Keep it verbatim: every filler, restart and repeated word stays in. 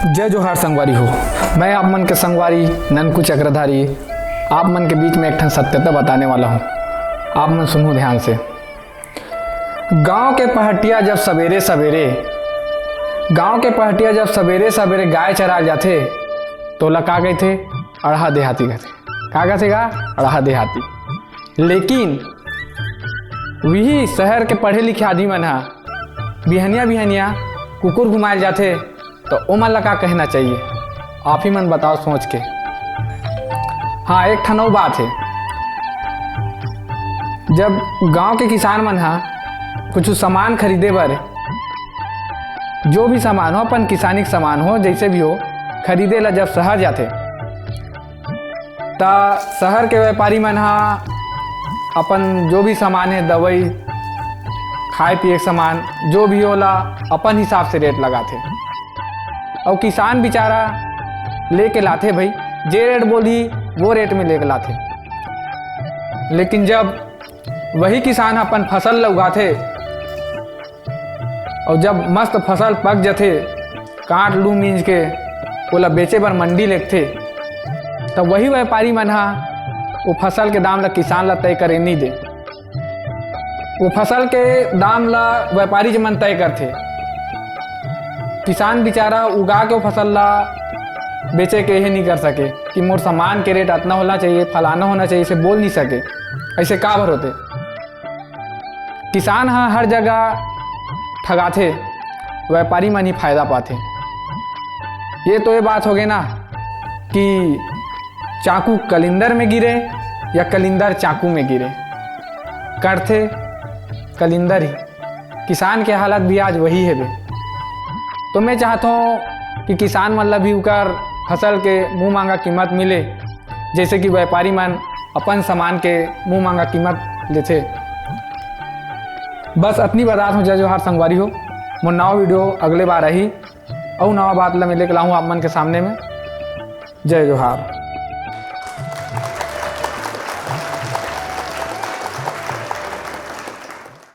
जय जोहार संगवारी हो, मैं आप मन के संगवारी ननकू चक्रधारी, आप मन के बीच में एक ठन सत्यता बताने वाला हूँ। आप मन सुनहू ध्यान से। गांव के पहटिया जब सवेरे सवेरे, गांव के पहटिया जब सवेरे सवेरे गाय चराल जाथे, तो ओला का कहिथे? अड़हा देहाती कहिथे। का कहिथे गा? अड़हा देहाती। लेकिन वही शहर के पढ़े लिखे आदमी मन ह बिहनिया बिहनिया कुकुर घुमाए ल जाथे, तो ओमन ला का कहना चाहिए? आप ही मन बताओ सोच के। हाँ, एक ठन अउ बात है, जब गांव के किसान मन ह कुछ सामान खरीदे बर, जो भी सामान हो, अपन किसानी के सामान हो, जैसे भी हो, खरीदे ला जब शहर जाथे, त शहर के व्यापारी मन ह अपन जो भी सामान है, दवाई, खाए पिए के सामान, जो भी होला, अपन हिसाब से रेट लगाथे। अउ किसान बेचारा लेके लाथे भाई, जे रेट बोलही वो रेट में लेके लाथे। लेकिन जब वही किसान ह अपन फसल ल उगाथे, अउ जब मस्त फसल पक जथे, काट लू मींज के ओला बेचे बर मंडी लेगथे, त वही व्यापारी मन ह वो फसल के दाम ल किसान ल तय करे नइ दे। वो फसल के दाम ल व्यापारी मन तय करथे। किसान बेचारा उगा के वो फसल ल बेचे के ये नइ कर सके कि मोर सामान के रेट अतना होना चाहिए, फलाना होना चाहिए, इसे बोल नइ सके। ऐसे काबर होथे? किसान ह हर जगह ठगाथे, व्यापारी मन ही फायदा पाथे। ये तो ये बात हो गई ना कि चाकू कलिंदर में गिरे या कलिंदर चाकू में गिरे, कटथे कलिंदर ही। किसान के हालत भी आज वही है बे। तो मैं चाहता हूँ कि किसान मन ला भी उकर फसल के मुंह मांगा कीमत मिले, जैसे कि व्यापारी मन अपन सामान के मुंह मांगा कीमत लेथे। बस अतनी बतात हूँ। जय जोहार संगवारी हो, मोर नवा वीडियो अगले बार आही, अउ नवा बात ला मैं लेके लाहूँ आप मन के सामने में। जय जोहार।